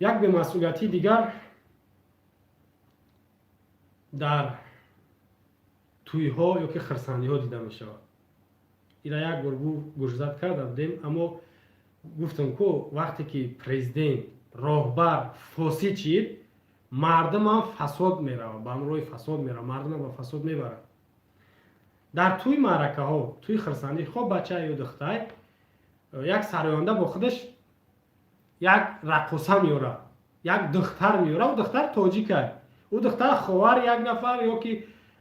Як бемасъулиятии дигар дар тӯйҳо ё ки хирсандиҳо дида мешавад. Ира як бор гӯшзад карда будем, аммо гуфтам, ку вақте ки президент, роҳбар фосид шид, мардумам фасод меравад, ба ҳамроҳи фасод меравад, мардумам ба фасод мебарад. Дар тӯи маъракаҳо, тӯи хирсандӣ, хоб бача ё духтай, як сароянда бо худаш як раққоса меёрад, як духтар меёрад. Ӯ духтар тоҷикай, ӯ духтар ховари як нафар ё ки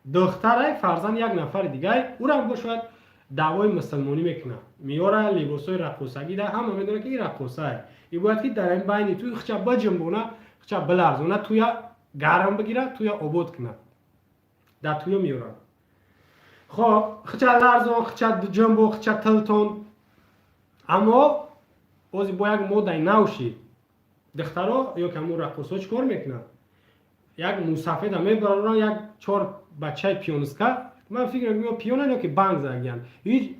духтарай, фарзанди як нафари дигай. Ӯрам бо шояд даъвои мусулмонӣ мекунад, меёра, либосҳои раққосагӣ да. Ҳама медонад, ки ин раққосае, и бояд ки дар ин байни тӯй хича биҷунбона, хича биларзона, тӯя гарм бигирад, тӯя обод кунад. Дар тӯё меёрад. Хоб, хича ларзон, хича ҷунбо, хича тилтон. Аммо бози бо як модаи нав шид. Духтаро ё ки ҳамун раққосҳо чӣ кор мекунанд? Як мусафеда мебароранд, як чор бачаи пиёниска. Ман фикр мекунам, пиёнан ё ки банг задагиянд. Ҳеҷ,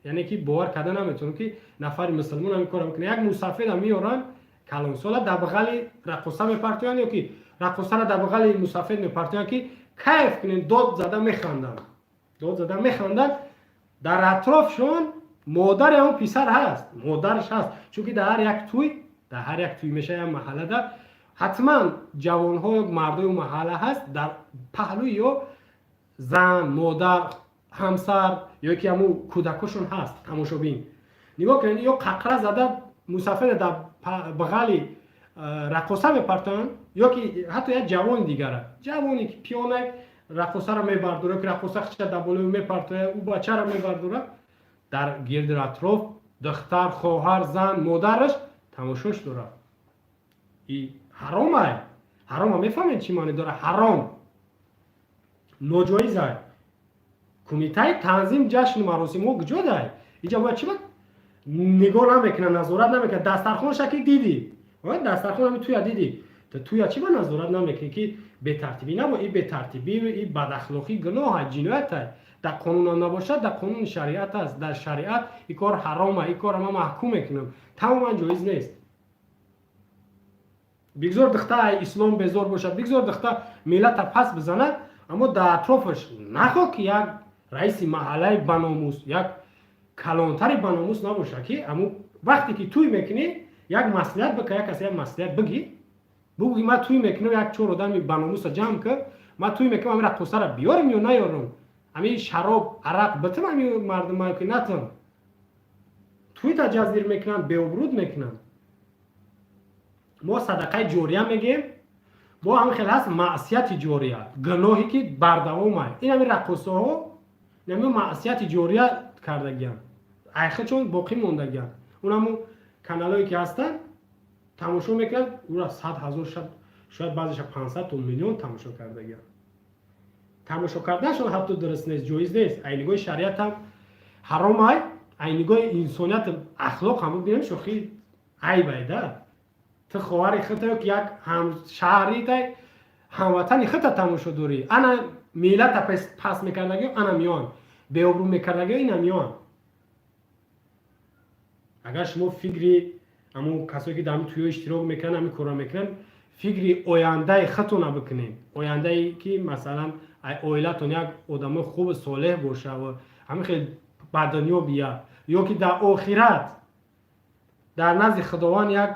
яъне ки бовар карда наметавонам, ки нафари мусулмон ҳамин корро мекунад. Як мусафеда меоранд, калонсола, дар бағали раққоса мепартоянд ё ки раққосаро дар бағали мусафед мепартоянд, ки кайф кунед. Дод зада механданд, дод зада механданд. Дар атрофшон модари ҳамон писар ҳаст, модараш ҳаст, чунки дар ҳар як тӯй, дар ҳар як тӯй меша, як маҳаллада ҳатман ҷавонҳо, мардои маҳалла ҳаст. Дар паҳлӯи ё зан, модар, ҳамсар ё ки ҳамун кӯдакошон ҳаст, тамошобин. Нигоҳ кунед, ё қақра зада мусафеда дар бағали раққоса мепартоянд ё ки ҳатто як ҷавони дигара, ҷавоне ки пиёна, раққосаро мебардора ё ки раққоса хича дар болои мепартояд, ӯ бачаро мебардорад. Дар гирди атроф духтар, хоҳар, зан, модараш тамошош дорад. И ҳаромай. Ҳарома мефаҳмед, чӣ маъне дорад? Ҳаром, ноҷоизай. Кумитаи танзим ҷашну маросимҳо куҷодай? Иҷа бояд чӣ нигоҳ намекунад, назорат намекунад? Дастархонша ки дидӣ, дастархон ҳами туя дидӣ, туя чӣ ба назорат намекунӣ, ки бетартибӣ набо? И бетартибӣ, и бадахлоқӣ гуноҳа, ҷиноятай. Дар қонунам набошад, дар қонуни шариат аст. Дар шариат и кор ҳарома. И корро ман маҳкум мекунам, тамоман ҷоиз нест. Бигзор духта ислом безор бошад, бигзор духта миллата пас бизанад, аммо дар атрофаш нахо ки як раиси маҳаллаи баномус, як калонтари баномус набошад, ки аму вақте ки тӯй мекунӣ, як маслиҳат бика, як касе як маслиҳат бигӣ, бугӯ: ман тӯй мекунам, як чор одами баномуса ҷамъ ки, ман тӯй мекунам, ами раққосара биёрам ё наёрам, ами шароб, арақ битам ами мардума ки натам? Тӯй таҷаздир мекунанд, беобруд мекунанд. Мо садақаи ҷория мегем, бо ҳамин хел ҳаст маъсияти ҷория, гуноҳе ки бардавомай. Ин ҳами раққосаҳо ҳами маъсияти ҷория кардагианд, айхачон боқӣ мондагианд. Унаму каналое ки ҳастанд, тамошо мекунад ура 100 000, шояд баъзеша 500 то миллион тамошо кардагианд. Тамошо карданашон ҳатто дуруст нест, ҷоиз нест. Ай нигоҳи шариатам ҳаромай, ай нигоҳи инсоният, ахлоқ ҳам бибинем, шохи айбай да. Ту ховари худта ё ки як ҳамшаҳритай, ҳамватани худта тамошо дорӣ. Ана миллата пас мекардагиё ана миён, беобрӯ мекардагиё ина миён. Агар шумо фикри ҳамун касое ки дар ҳамин тӯё иштирок мекунанд, ҳамин корро мекунанд, фикри ояндаи худтона бикунед, ояндае ки масалан оилатон як одамои хубу солеҳ боша ва ҳамин хел ба дунё бия, ё ки дар охират дар назди Худованд як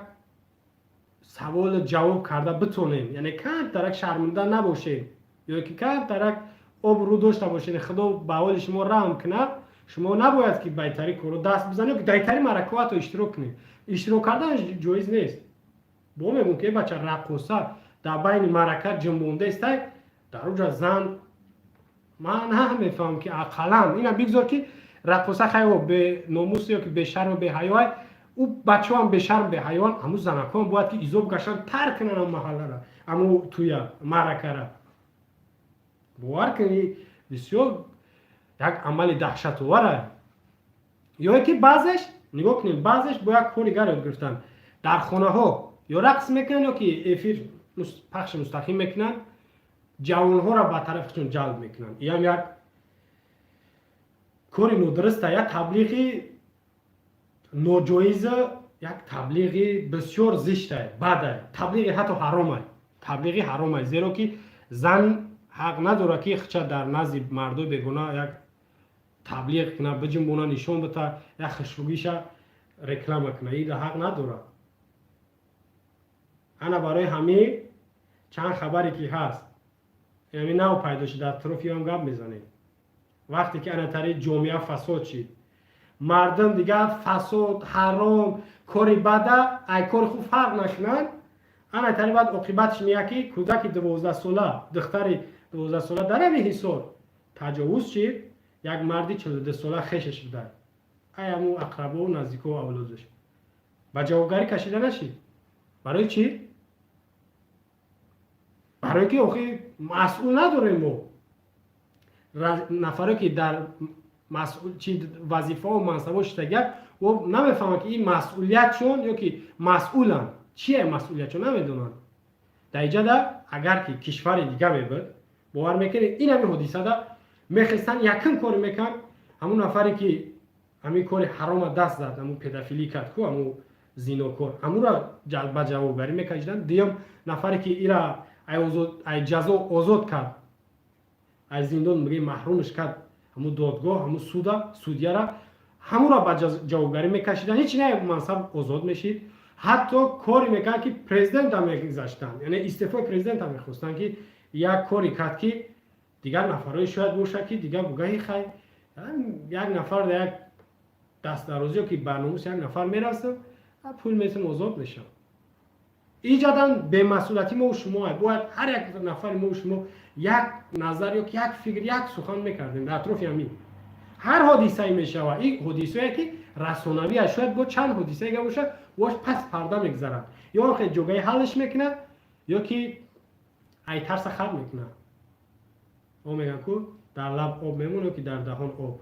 саволу ҷавоб карда битонем, яъне камтарак шарминда набошед ё ки камтарак обрӯ дошта бошед, Худо ба ҳоли шумо раҳм кунад, шумо набояд ки ба итари корро даст бизанед ё ки дар итари маъракаҳо ҳатто иштирок кунед. Иштирок кардан ҷоиз нест. Бо мегӯм, ки бача раққоса дар байни маърака ҷунбонда истай, дар уҷа зан. Ман намефаҳмам, ки ақаллан ина бигзор, ки раққоса хайо беномус ё ки бешарму беҳаёай, ӯ бачаҳоам бешарм, беҳаёан, ҳамун занакҳоам бояд ки изоб гаштан, тарк кунанд ам маҳаллара, аму туя, маъракара. Бовар кунӣ, бисёр як амали даҳшатовара. Ё ки баъзеш, нигоҳ кунем, баъзеш бо як кори гар ёд гирифтанд: дар хонаҳо ё рақс мекунанд, ё ки эфир, пахши мустақим мекунанд, ҷавонҳоро ба тарафи ҷалб мекунанд. Иам як кори нодуруста, як таблиғи ноҷоиза. Як таблиғи бисёр зиштай, бадай, таблиғи ҳатто ҳаромай, таблиғи ҳаромай, зеро ки зан ҳақ надорад, ки хича дар назди мардои бегона як таблиғ куна, биҷунбона, нишон бита, як хушругиша реклама куна. Ира ҳақ надорад. Ана барои ҳамин чанд хабаре ки ҳаст, яъне нав пайдо шуда, атрофи ҳам гап мезанем. Вақте ки ана тари ҷомеа фасод шид, мардум дигар фасод, ҳаром, кори бада ай кори хуб фарқ накунанд, ана тари баъд оқибатш меяд, ки кӯдаки 12-сола, духтари 12-сола дар ҳамин Ҳисор таҷовуз шид. Як марди 42-сола хешаш буда, ай ҳамун ақрабову наздикову авлодаш ба ҷавобгарӣ кашида нашид. Барои чӣ? Барое ки охи масъул надорем мо. Нафаре ки дар чи вазифао, мансабо шитагият, намефаҳманд, ки ин масъулиятшон ё ки масъуланд, чие масъулиятшон, намедонанд. Дар иҷада агар ки кишвари дига мебуд, бовар мекунед, ин ҳамин ҳодисада мехестанд, якум коре мекунанд, ҳамун нафаре ки ҳамин кори ҳарома даст зад, ҳамун педофилӣ кард ку, ҳамун зинокор, ҳамура ба ҷавобгарӣ мекашиданд. Дуюм, нафаре ки ира ай ҷазо озод кард, аз зиндон бигем маҳрумш кард, ҳамун додгоҳ, ҳамун суда, судья ра, ҳамура ба ҷавобгарӣ мекашиданд. Ҳеч не, мансаб озод мешид. Ҳатто коре мекард, ки президента мегузаштанд, яъне истеъфои президента мехостанд, ки як коре кард, ки дигар нафарҳое шояд бошад, ки дигар бугаҳи хай, як нафар як дастдарозиё ки ба номуси як нафар мерасам, пул метам, озод мешавам. Иҷадан бемасъулияти мову шумо. Бояд ҳар як нафари мову шумо як назар ё як фикр, як сухан мекардем дар атрофи ҳамин ҳар ҳодисае мешавад. Ин ҳодисае ки расонавӣ аст, шояд бо чанд ҳодисае га бошад, бош пас парда мегузарад, ё он хел ҷогаи ҳаллш мекунад, ё ки ай тарса хат мекунад. О, мегӯянд ку, дар лаб об мемонад ё ки дар даҳон об.